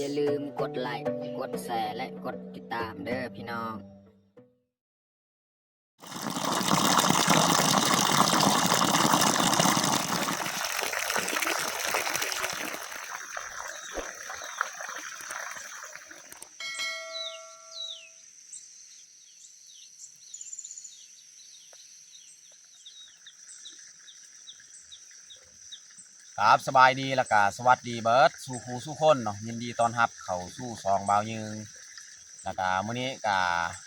ຢ່າລືມກົດໄລ, ກົດແຊ ແລະ ກົດຕິດຕາມເດີ້ພີ່ນ້ອງ. ຄັບ ສະບາຍດີ ແລ້ວກະສະຫວັດດີເບິດສູ່ຄູ່ສູ່ຄົນເນາະ, ຍິນດີຕ້ອນຮັບເຂົ້າສູ່ຊ່ອງບ່າວຍືງ. ແລ້ວກະມື້ນີ້ກະ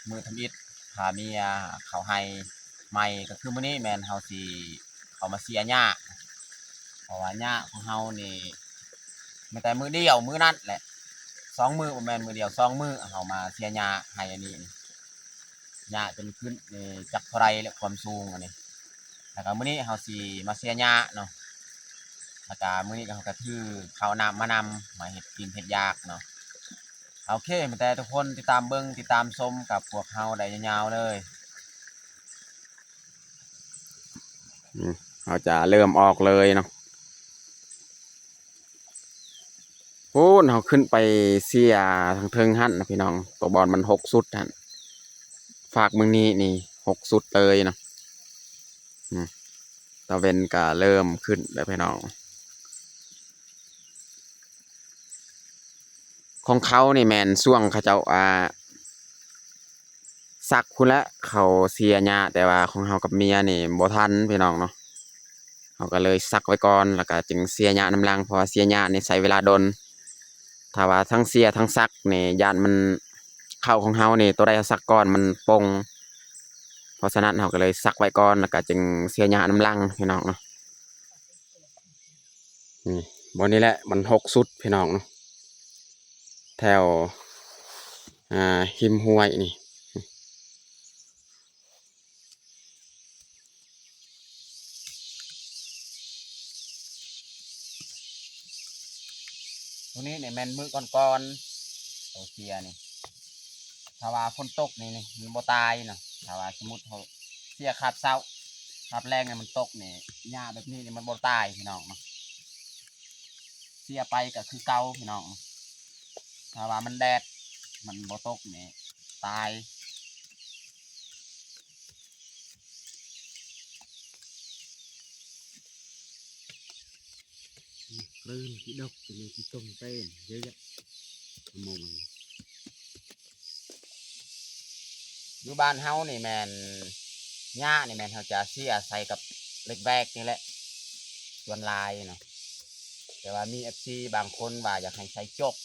ມື້ທຳອິດ ພາເມຍເຂົ້າໄຮ່ໃໝ່, ກະຄືມື້ນີ້ແມ່ນເຮົາຊິເຂົ້າມາເສຍຫຍ້າ ເພາະວ່າຫຍ້າຂອງເຮົານີ້ ມີແຕ່ມື້ດຽວມື້ນັ້ນແຫຼະ ສອງມື້ ບໍ່ແມ່ນມື້ດຽວ ສອງມື້ ເຮົາມາເສຍຫຍ້າໄຮ່ອັນນີ້. ຫຍ້າຈົນຂຶ້ນນີ້ຈັກເທົ່າໃດແຫຼະ ຄວາມສູງອັນນີ້. ແລ້ວກະມື້ນີ້ເຮົາຊິມາເສຍຫຍ້າເນາະ, ແລ້ວກະມື້ນີ້ເຮົາກະຖືເຂົ້ານ້ຳມານຳ ມາເຮັດກິນເຮັດຢາກເນາະ. ໂອເຄ ມີແຕ່ທຸກຄົນຕິດຕາມເບິ່ງ ຕິດຕາມຊົມກັບພວກເຮົາໄດ້ຍາວໆເລີຍ. ອືມ ເຮົາຈະເລີ່ມອອກເລີຍເນາະ. ພຸ້ນ ເຮົາຂຶ້ນໄປເສຍທາງເທິງຫັ້ນນະພີ່ນ້ອງ, ໂຕບ່ອນມັນຫົກສຸດຫັ້ນ, ຟາກເບິ່ງນີ້ ນີ້ຫົກສຸດເລີຍເນາະ. ອືມ ຕາເວັນກະເລີ່ມຂຶ້ນແລ້ວພີ່ນ້ອງ. ຂອງເຂົານີ້ແມ່ນຊ່ວງເຂົາເຈົ້າ ອ່າ ສັກພຸ້ນແຫຼະ ເຂົາເສຍຫຍ້າ, ແຕ່ວ່າຂອງເຮົາກັບເມຍນີ້ບໍ່ທັນພີ່ນ້ອງເນາະ. ເຮົາກໍເລີຍສັກໄວ້ກ່ອນ ແລ້ວກໍຈຶ່ງເສຍຫຍ້ານຳຫຼັງ, ເພາະວ່າເສຍຫຍ້ານີ້ໃຊ້ເວລາດົນ. ຖ້າວ່າທັງເສຍທັງສັກນີ້ ຢ້ານມັນ ເຂົ້າຂອງເຮົານີ້ ໂຕໃດເຮົາສັກກ່ອນມັນປົ່ງ, ເພາະສະນັ້ນເຮົາກໍເລີຍສັກໄວ້ກ່ອນ ແລ້ວກໍຈຶ່ງເສຍຫຍ້ານຳຫຼັງພີ່ນ້ອງເນາະ. ນີ້ ບ່ອນນີ້ແຫຼະ ມັນຫົກສຸດພີ່ນ້ອງເນາະ, ແຖວ ອ່າ ຮິມຫ້ວຍນີ້. ໂຕນີ້ນີ້ແມ່ນມື້ກ່ອນໆ ໂຕເສຍນີ້. ຖ້າວ່າຝົນຕົກນີ້ ນີ້ມັນບໍ່ຕາຍເນາະ, ຖ້າວ່າສົມມຸດເຮົາເສຍຄາບເຊົ້າ ຄາບແລງນີ້ມັນຕົກນີ້ ຫຍ້າແບບນີ້ນີ້ມັນບໍ່ຕາຍພີ່ນ້ອງເນາະ. ເສຍໄປກໍຄືເກົ່າພີ່ນ້ອງ, ຖ້າວ່າມັນແດດ ມັນບໍ່ຕົກນີ້ຕາຍ. ເລີ່ມຊິດົກ ຈະມີທີ່ຕົງເຕັມເຍອະແຍະ ມະມ່ວງ. ຢູ່ບ້ານເຮົານີ້ແມ່ນ ຫຍ້ານີ້ແມ່ນເຮົາຈະເສຍໃສ່ກັບເຫຼັກແວກນີ້ແຫຼະ ສ່ວນຫຼາຍເນາະ. ແຕ່ວ່າມີເອັຟຊີບາງຄົນວ່າຢາກໃຫ້ໃສ່ຈົກ,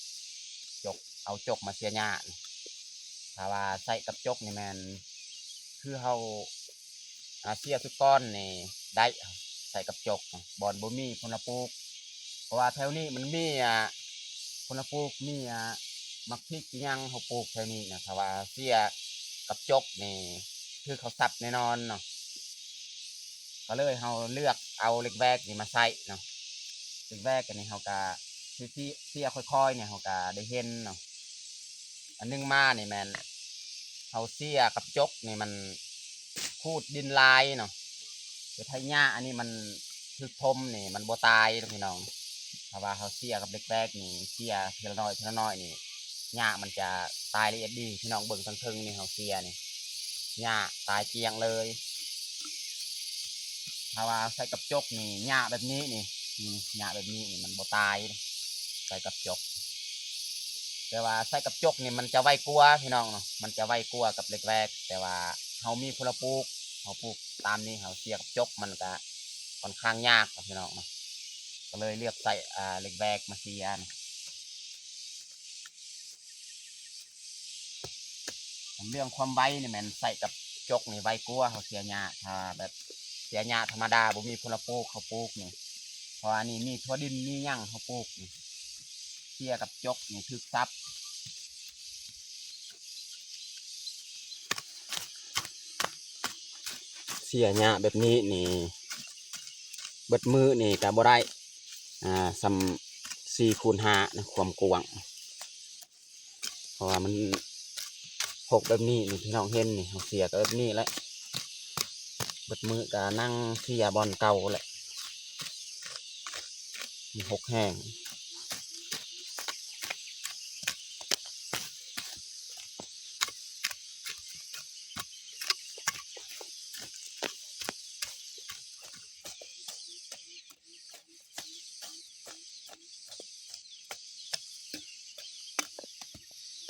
ຈົກ ເອົາຈົກມາເສຍຫຍ້າ. ຖ້າວ່າໃສ່ກັບຈົກນີ້ແມ່ນ ຄືເຮົາ ອາ ເສຍທຸກກ້ອນນີ້ໄດ້ ໃສ່ກັບຈົກ ບ່ອນບໍ່ມີຜົນລະປູກ. ເພາະວ່າແຖວນີ້ມັນມີ ອາ ຜົນລະປູກ ມີ ອາ ໝາກພິກອີ່ຫຍັງເຮົາປູກແຖວນີ້ນະ, ຖ້າວ່າເສຍກັບຈົກນີ້ຖືກເຂົາສັບແນ່ນອນເນາະ. ກໍເລີຍເຮົາເລືອກເອົາເຫຼັກແວກນີ້ມາໃສ່ເນາະ. ເຫຼັກແວກອັນນີ້ເຮົາກະ ຊິເສຍຄ່ອຍໆນີ້ ເຮົາກະໄດ້ເຫັນເນາະ. ອັນໜຶ່ງມານີ້ແມ່ນ ເຮົາເສຍກັບຈົກນີ້ມັນຂູດດິນຫຼາຍເນາະ, ເຮັດໃຫ້ຫຍ້າອັນນີ້ມັນຖືກຖົມນີ້ມັນບໍ່ຕາຍເນາະພີ່ນ້ອງ. ຖ້າວ່າເຮົາເສຍກັບເຫຼັກແວກນີ້ ເສຍທີລະໜ້ອຍທີລະໜ້ອຍນີ້ ຫຍ້າມັນຈະຕາຍລະອຽດດີ. ພີ່ນ້ອງເບິ່ງທາງເທິງນີ້ ເຮົາເສຍນີ້ ຫຍ້າຕາຍກ້ຽງເລີຍ. ຖ້າວ່າໃສ່ກັບຈົກນີ້ ຫຍ້າແບບນີ້ນີ້ ນີ້ ຫຍ້າແບບນີ້ນີ້ມັນບໍ່ຕາຍ ໃສ່ກັບຈົກ. ແຕ່ວ່າໃສ່ກັບຈົກນີ້ມັນຈະໄວກວ່າພີ່ນ້ອງເນາະ, ມັນຈະໄວກວ່າກັບເຫຼັກແວກ. ແຕ່ວ່າເຮົາມີຜົນລະປູກ ເຮົາປູກຕາມນີ້ ເຮົາເສຍກັບຈົກ ມັນກະຂ້ອນຂ້າງຍາກເນາະພີ່ນ້ອງເນາະ, ກໍເລີຍເລືອກໃສ່ ອ່າ ເຫຼັກແວກມາເສຍ. ເລື່ອງຄວາມໄວນີ້ແມ່ນໃສ່ກັບຈົກນີ້ໄວກວ່າເຮົາເສຍຫຍ້າ. ຖ້າແບບເສຍຫຍ້າທຳມະດາ ບໍ່ມີຜົນລະປູກເຮົາປູກນີ້ ເພາະວ່ານີ້ມີຖົ່ວດິນມີຫຍັງເຮົາປູກນີ້ ເສຍກັບຈົກນີ້ຖືກສັບ. ເສຍຫຍ້າແບບນີ້ນີ້ ເບິດມື້ນີ້ກະບໍ່ໄດ້ ອ່າ ສ່ຳສີ່ຄູນຫ້ານະ ຄວາມກວ້າງ. ເພາະວ່າມັນຫົກແບບນີ້ນີ້ ພີ່ນ້ອງເຫັນນີ້ ເຮົາເສຍກໍແບບນີ້ແຫຼະ. ເບິດມື້ກໍນັ່ງເສຍບ່ອນເກົ່າແຫຼະ ມັນຫົກແຮງ.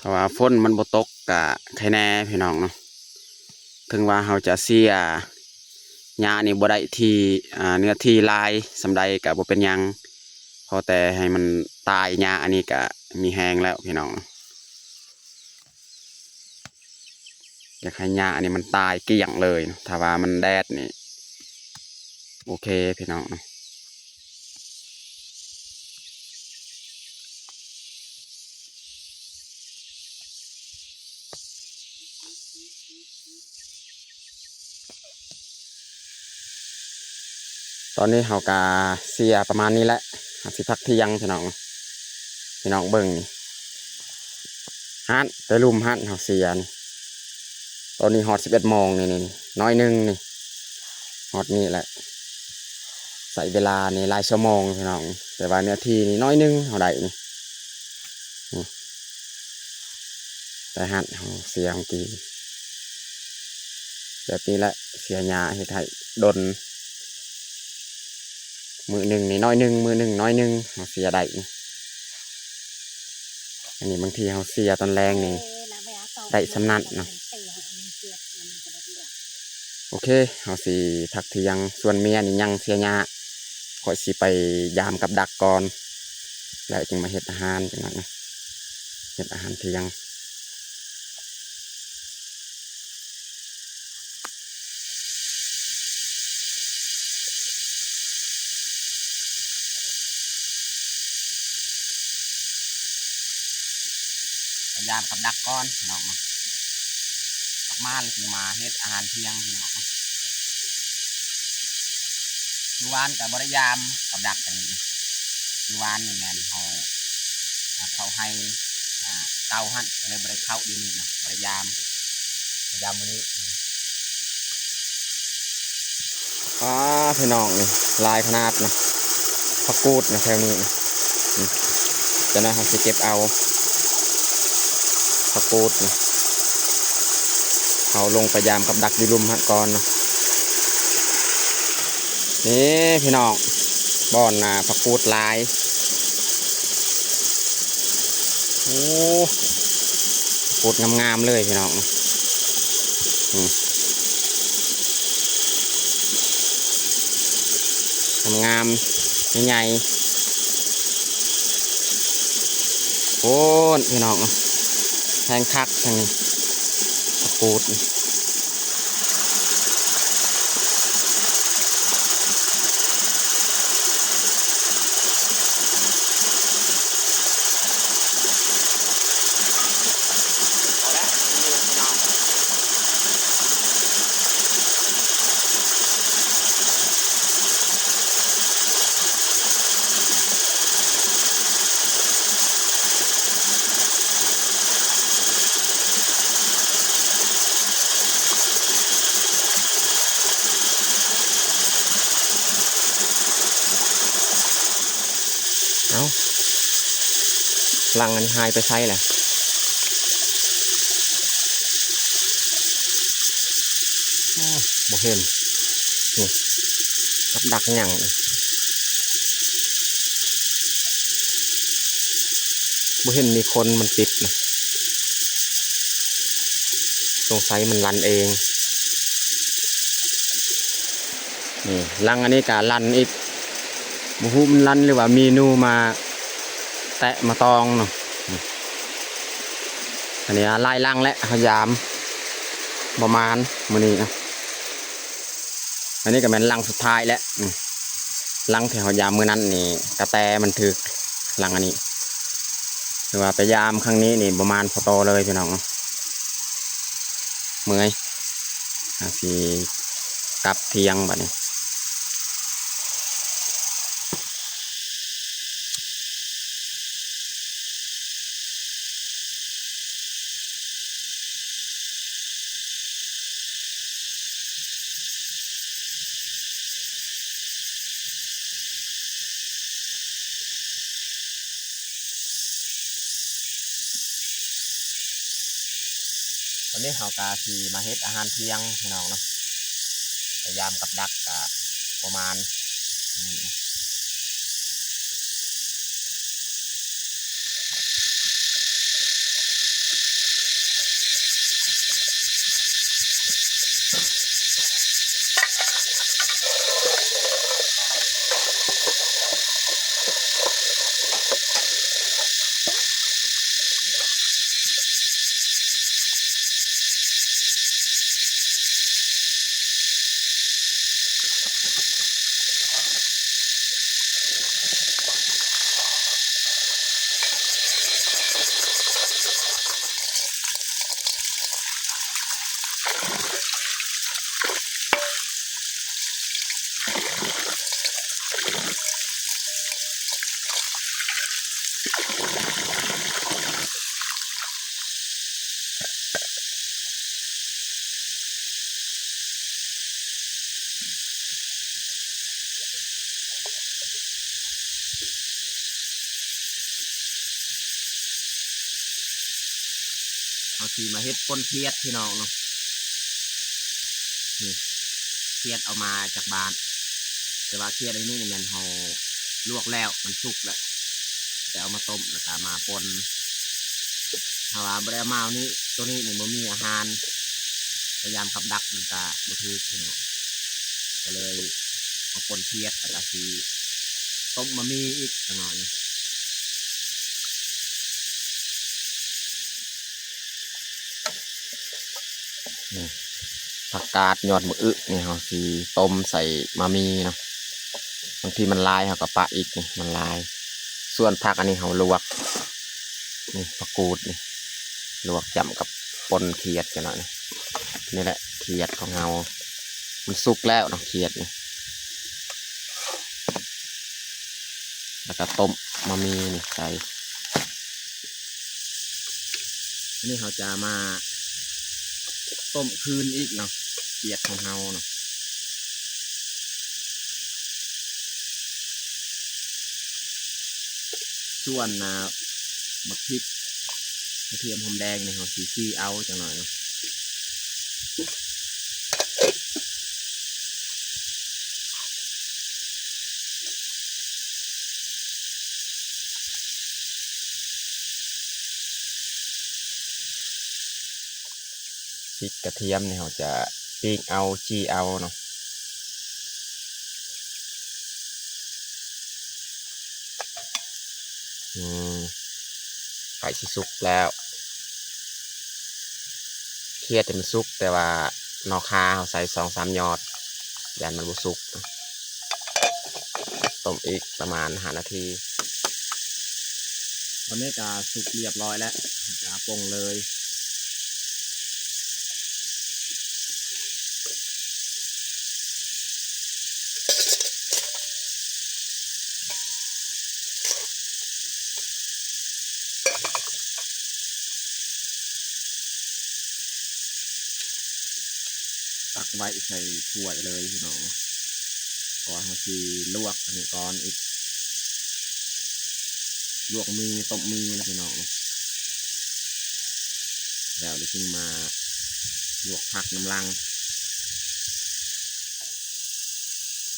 ະວ່າຝົນມັນບໍ່ຕົກກະໄຄແນ່ພີ່ນ້ອງເນາະ. ເຖິງວ່າເຮົາຈະເສຍຫຍ້ານີ້ບໍ່ໄດ້ທີ່ ອ່າ ເນື້ອທີ່ຫຼາຍສ່ຳໃດກະບໍ່ເປັນຫຍັງ, ຂໍແຕ່ໃຫ້ມັນຕາຍ ຫຍ້າອັນນີ້ກະມີແຮງແລ້ວພີ່ນ້ອງ. ຢາກໃຫ້ຫຍ້າອັນນີ້ມັນຕາຍກ້ຽງເລີຍ ຖ້າວ່າມັນແດດນີ້ ໂອເຄພີ່ນ້ອງ. ຕອນນີ້ເຮົາກະເສຍປະມານນີ້ແຫຼະ ເຮົາຊິພັກທ່ຽງພີ່ນ້ອງ. ພີ່ນ້ອງເບິ່ງນີ້ ຫັ້ນ ແຕ່ລຸ່ມຫັ້ນເຮົາເສຍນີ້. ຕອນນີ້ຮອດສິບເອັດໂມງນີ້ ນີ້ ໜ້ອຍໜຶ່ງນີ້ ຮອດນີ້ແຫຼະ. ໃຊ້ເວລານີ້ຫຼາຍຊົ່ວໂມງພີ່ນ້ອງ, ແຕ່ວ່າເນື້ອທີ່ນີ້ໜ້ອຍໜຶ່ງເຮົາໄດ້ນີ້. ນີ້ ແຕ່ຫັ້ນເຮົາເສຍຂອງກີນ ແບບນີ້ແຫຼະ ເສຍຫຍ້າເຮັດໃຫ້ດົນ. ມື້ໜຶ່ງນີ້ໜ້ອຍໜຶ່ງ ມື້ໜຶ່ງໜ້ອຍໜຶ່ງ ເຮົາເສຍໄດ້ນີ້. ອັນນີ້ບາງທີເຮົາເສຍຕອນແລງນີ້ ໄດ້ສ່ຳນັ້ນເນາະ. ໂອເຄ ເຮົາຊິພັກທ່ຽງ, ສ່ວນເມຍນີ້ຍັງເສຍຫຍ້າ. ຂ້ອຍຊິໄປຢາມກັບດັກກ່ອນ ແລ້ວຈຶ່ງມາເຮັດອາຫານ ຈັ່ງນັ້ນນະ ເຮັດອາຫານທ່ຽງ. ໄປຢາມກັບດັກກ່ອນພີ່ນ້ອງເນາະ, ກັບມາແລ້ວຈຶ່ງມາເຮັດອາຫານທ່ຽງພີ່ນ້ອງເນາະ. ມື້ວານກໍບໍ່ໄດ້ຢາມກັບດັກກັນນີ້, ມື້ວານນີ້ແມ່ນເຮົາ ເຂົ້າໄຮ່ ອ່າ ເຕົາຫັ້ນ ກໍເລີຍບໍ່ໄດ້ເຂົ້າດຽວນີ້ນະ, ບໍ່ໄດ້ຢາມ ຢາມມື້ນີ້. ອ້າ ພີ່ນ້ອງ ນີ້ຫຼາຍຂະໜາດນະ ຜັກກູດນະແຖວນີ້ນະ. ນີ້ ຈັກໜ້ອຍເຮົາຊິເກັບເອົາຜັກກູດນີ້ ເຮົາລົງໄປຢາມກັບດັກຢູ່ລຸ່ມຫັ້ນກ່ອນເນາະ. ນີ້ພີ່ນ້ອງ ບ່ອນນະຜັກກູດຫຼາຍ. ໂອ້ ຜັກກູດງາມໆເລີຍພີ່ນ້ອງ. ອືມ ງາມໆ ໃຫຍ່ໆ. ໂອ້ ພີ່ນ້ອງ ແຮງຄັກທາງນີ້ ຜັກກູດ. ເອົ້າ ລັງອັນນີ້ຫາຍໄປໃສລະ? ໂອ້ ບໍ່ເຫັນ. ນີ້ ກັບດັກຫຍັງ ບໍ່ເຫັນມີຄົນມັນຕິດນະ, ສົງໄສມັນລັນເອງ. ນີ້ ລັງອັນນີ້ກະລັນອີກ, ບໍ່ຮູ້ມັນລັນ ຫຼືວ່າມີໜູມາແຕະມາຕອງເນາະ. ອັນນີ້ຫຼາຍລັງແລ້ວ ເຮົາຢາມປະມານມື້ນີ້ນະ. ອັນນີ້ກໍແມ່ນລັງສຸດທ້າຍແລ້ວ. ອືມ ຫຼັງທີ່ເຮົາຢາມມື້ນັ້ນນີ້ ກະແຕມັນຖືກຫຼັງອັນນີ້, ຖືວ່າໄປຢາມຄັ້ງນີ້ນີ້ບໍ່ໝານພໍໂຕເລີຍພີ່ນ້ອງ. ເມື່ອຍ ເຮົາຊິກັບທ່ຽງບາດນີ້. ວັນນີ້ເຮົາກະຊິມາເຮັດອາຫານທ່ຽງພີ່ນ້ອງເນາະ, ໄປຢາມກັບດັກກະປະມານນີ້. ນີ້ ເຮົາຊິມາເຮັດປົ່ນຂຽດ ພີ່ນ້ອງເນາະ. ນີ້ ຂຽດເອົາມາຈາກບ້ານ ແຕ່ວ່າຂຽດອັນນີ້ນີ້ແມ່ນເຮົາລວກແລ້ວ ມັນສຸກແລ້ວ ແຕ່ເອົາມາຕົ້ມ ແລ້ວກໍມາປົ່ນ. ຖ້າວ່າບໍ່ໄດ້ເອົາມານີ້ ໂຕນີ້ນີ້ບໍ່ມີອາຫານ ພະຍາຍາມກັບດັກມັນກະບໍ່ຖືກ ພີ່ນ້ອງ ກໍເລີຍມາປົ່ນຂຽດ ແລ້ວກະຊິຕົ້ມມະໝີ່ອີກຈັກໜ້ອຍ. ນີ້ ຜັກກາດຍອດບັກອຶນີ້ ເຮົາຊິຕົ້ມໃສ່ມະໝີ່ເນາະ. ບາງທີມັນຫຼາຍ ເຮົາກໍປະອີກ ນີ້ມັນຫຼາຍ. ສ່ວນຜັກອັນນີ້ເຮົາລວກ ນີ້ຜັກກູດນີ້ ລວກຈ້ຳກັບປົ່ນຂຽດກັນເນາະ. ນີ້ ນີ້ແຫຼະຂຽດຂອງເຮົາ ມັນສຸກແລ້ວເນາະ ຂຽດນີ້. ແລ້ວກໍຕົ້ມມະໝີ່ນີ້ໃສ່. ອັນນີ້ເຮົາຈະມາຕົ້ມຄືນອີກເນາະ ຂຽດຂອງເຮົາເນາະ. ສ່ວນ ອ່າ ໝາກພິກ ກະທຽມ ຫອມແດງນີ້ ເຮົາຊິຊີເອົາຈັກໜ້ອຍເນາະ. ພິກກະທຽມນີ້ ເຮົາຈະປີ້ງເອົາ ຈີ່ເອົາເນາະ. ອືມ ໃກ້ຊິສຸກແລ້ວ. ຂຽດນີ້ມັນສຸກ ແຕ່ວ່າໜໍ່ຂ່າເຮົາໃສ່ສອງສາມຍອດ ຢ້ານມັນບໍ່ສຸກ. ຕົ້ມອີກປະມານຫ້ານາທີ. ຕອນນີ້ກະສຸກລຽບຮ້ອຍແລ້ວ ຈະປົງເລີຍ. ຕັກໄວ້ໃສ່ຖ້ວຍເລີຍພີ່ນ້ອງ. ກ່ອນເຮົາຊິລວກອັນນີ້ກ່ອນອີກ ລວກໝີ່ ຕົ້ມໝີ່ນະພີ່ນ້ອງ ແລ້ວເຮົາຈຶ່ງມາລວກຜັກນຳຫຼັງ.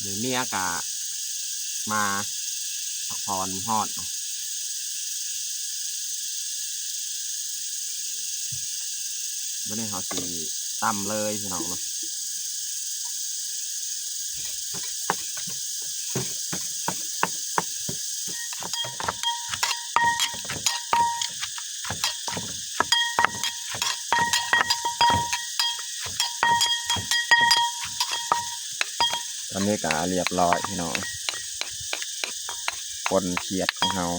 ນີ້ເມຍກະມາພັກຜ່ອນ ມັນຮ້ອນເນາະ. ບັດນີ້ເຮົາຊິຕຳເລີຍພີ່ນ້ອງເນາະ. ຕອນນີ້ກະລຽບຮ້ອຍພີ່ນ້ອງ ປົ່ນຂຽດຂອງເຮົາ.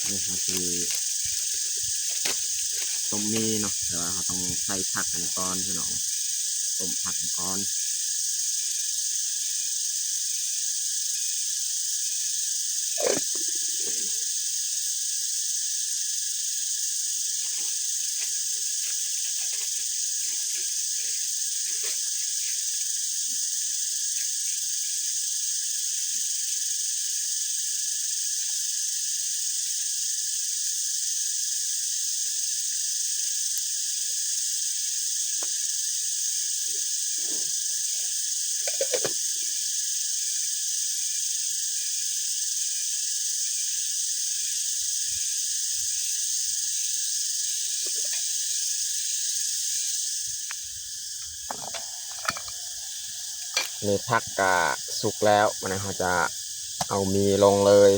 ນີ້ເຮົາຊິຕົ້ມໝີ່ເນາະ ແຕ່ວ່າເຮົາຕ້ອງໃສ່ຜັກກັນກ່ອນພີ່ນ້ອງ ຕົ້ມຜັກກັນກ່ອນ. ນີ້ ນີ້ຜັກກະສຸກແລ້ວ ບາດນີ້ເຮົາຈະເອົາໝີ່ລົງເລີຍ.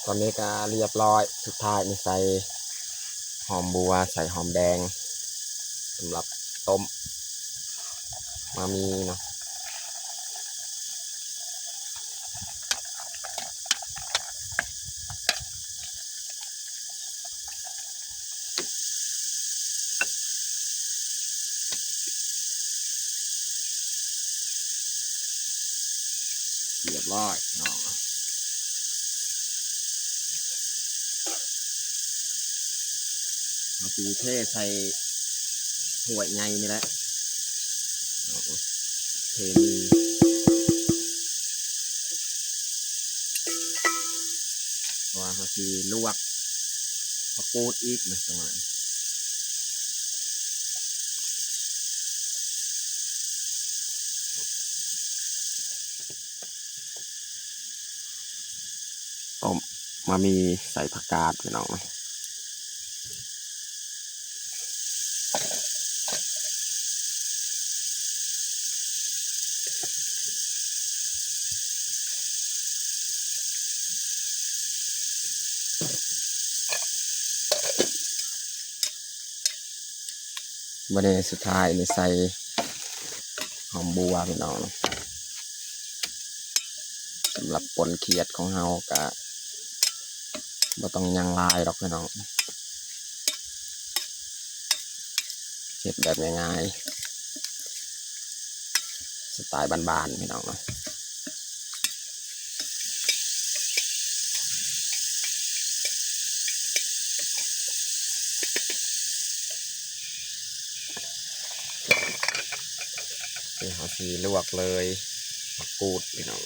ຕອນນີ້ກະລຽບລ້ອຍ ສຸດທ້າຍນີ້ໃສ່ຫອມບົວ ໃສ່ຫອມແດງ ສຳລັບຕົ້ມມາມີ່ເນາະ. ລຽບລ້ອຍເນາະ ເຮົາຊິເທໃສ່ຖ້ວຍໃຫຍ່ນີ້ແຫຼະ ເທມີ່ ເພາະວ່າເຮົາຊິລວກຜັກກູດອີກນະ ຈັກໜ້ອຍ. ຕົ້ມມາມີ່ໃສ່ຜັກກາດ ພີ່ນ້ອງ. ບັດນີ້ສຸດທ້າຍນີ້ໃສ່ຫອມບົວ ພີ່ນ້ອງ. ສຳລັບປົນຂຽດຂອງເຮົາກະບໍ່ຕ້ອງຫຍັງຫຼາຍດອກ ພີ່ນ້ອງ, ເຮັດແບບງ່າຍໆ ສະໄຕລ໌ບ້ານໆ ພີ່ນ້ອງເນາະ. ນີ້ເຮົາຊິລວກເລີຍ ຜັກກູດ ພີ່ນ້ອງ.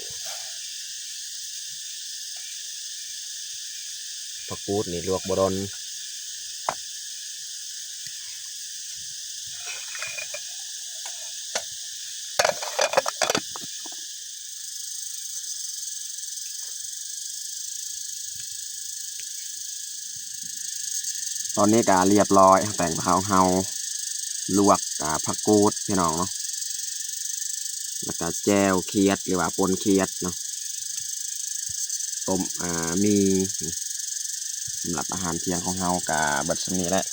ຜັກກູດນີ້ລວກບໍ່ດົນ. ຕອນນີ້ກະລຽບລ້ອຍ ແປ້ງເຮົາ ເຮົາລວກ ອາ ຜັກກູດ ພີ່ນ້ອງເນາະ, ແລ້ວກະແຈ່ວຂຽດ ຫຼືວ່າປົນຂຽດເນາະ, ຕົ້ມ ອາ ໝີ່. ສຳລັບອາຫານທ່ຽງຂອງເຮົາກະເບິດສ່ຳນີ້ແຫຼະ.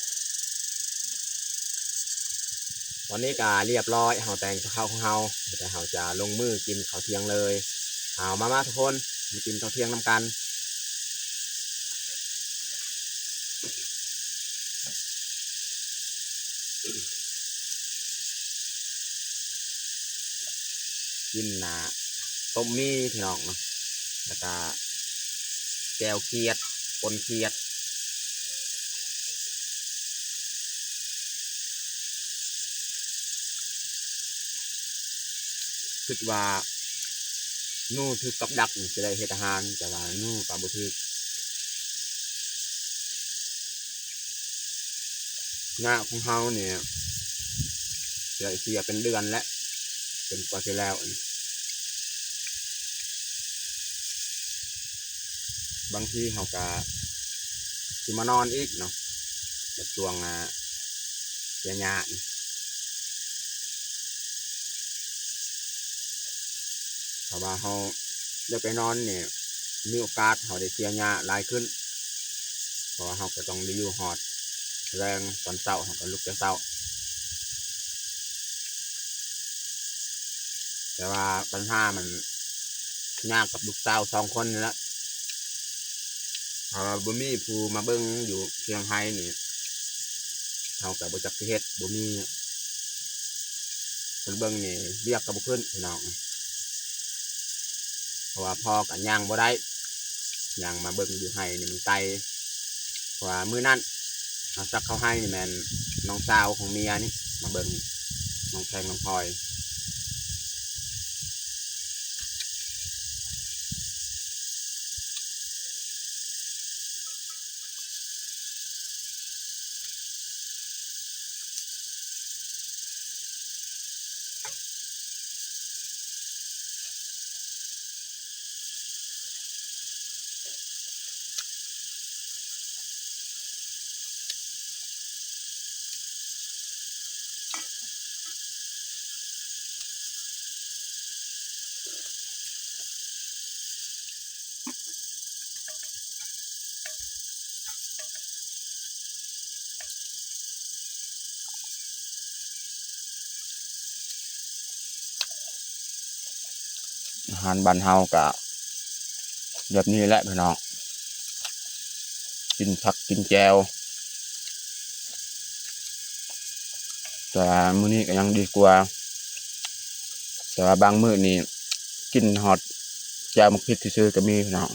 ຕອນນີ້ກະລຽບລ້ອຍ ເຮົາແຕ່ງເຂົ້າຂອງເຮົາ ແລ້ວກະເຮົາຈະລົງມືກິນເຂົ້າທ່ຽງເລີຍ. ເອົາ ມາ ມາທຸກຄົນ ມາກິນເຂົ້າທ່ຽງນຳກັນ. ກິນ ອ່າ ຕົ້ມໝີ່ ພີ່ນ້ອງເນາະ, ແລ້ວກະແຈ່ວຂຽດ ປົນຂຽດ. ຄິດວ່າໜູຖືກກັບດັກນີ້ຊິໄດ້ເຮັດອາຫານ, ແຕ່ວ່າໜູກໍບໍ່ຖືກ. ນາຂອງເຮົານີ້ ເສຍ ເສຍເປັນເດືອນແລ້ວ ຈົນກວ່າຊິແລ້ວ. ບາງທີເຮົາກະຊິມານອນອີກເນາະ ແບບຊ່ວງ ອ່າ ເສຍຫຍ້ານີ້. ຖ້າວ່າເຮົາໄດ້ໄປນອນນີ້ ມີໂອກາດເຮົາໄດ້ເສຍຫຍ້າຫຼາຍຂຶ້ນ, ເພາະວ່າເຮົາກໍຕ້ອງໄດ້ຢູ່ຮອດແລງ, ຕອນເຊົ້າເຮົາກໍລຸກແຕ່ເຊົ້າ. ແຕ່ວ່າບັນຫາມັນຍາກກັບລູກສາວສອງຄົນນີ້ແຫຼະ, ຖ້າວ່າບໍ່ມີຜູ້ມາເບິ່ງຢູ່ທຽງໄຮ່ນີ້ ເຮົາກໍບໍ່ຈັກຊິເຮັດ, ບໍ່ມີຄົນເບິ່ງນີ້ວຽກກໍບໍ່ຂຶ້ນ ພີ່ນ້ອງ. ພາະວ່າພໍ່ກໍຍ່າງບໍ່ໄດ້ ຍ່າງມາເບິ່ງຢູ່ໄຮ່ນີ້ມັນໄກ ເພາະວ່າມື້ນັ້ນເຮົາສັກເຂົ້າໄຮ່ນີ້ແມ່ນນ້ອງສາວຂອງເມຍນີ້ມາເບິ່ງ ນ້ອງແພງ ນ້ອງພອຍ. ອາຫານບ້ານເຮົາກະແບບນີ້ແຫຼະພີ່ນ້ອງ ກິນຜັກກິນແຈ່ວ ແຕ່ວ່າມື້ນີ້ກໍຍັງດີກວ່າ ແຕ່ວ່າບາງມື້ນີ້ກິນຮອດແຈ່ວໝາກພິກຊື່ໆກໍມີພີ່ນ້ອງ.